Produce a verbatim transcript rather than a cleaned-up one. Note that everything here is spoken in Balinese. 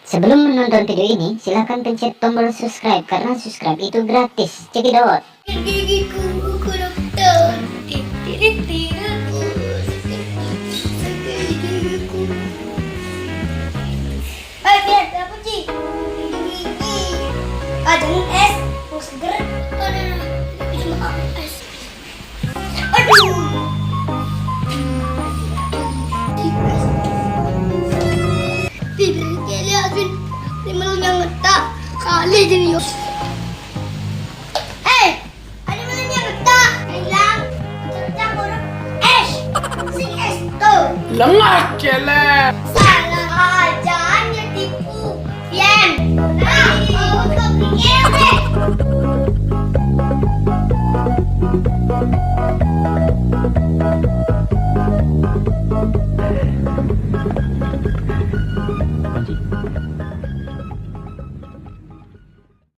Sebelum menonton video ini, silahkan pencet tombol subscribe karena subscribe itu gratis. Cekidot. Ada es, mau seger. Aduh. Tidak kali asin. Ini malu nyangeta. Kali jadi yos. Eh, ada malu nyangeta. Hilang. Cerita buruk. Es. Sing es tuh. Lengah kele.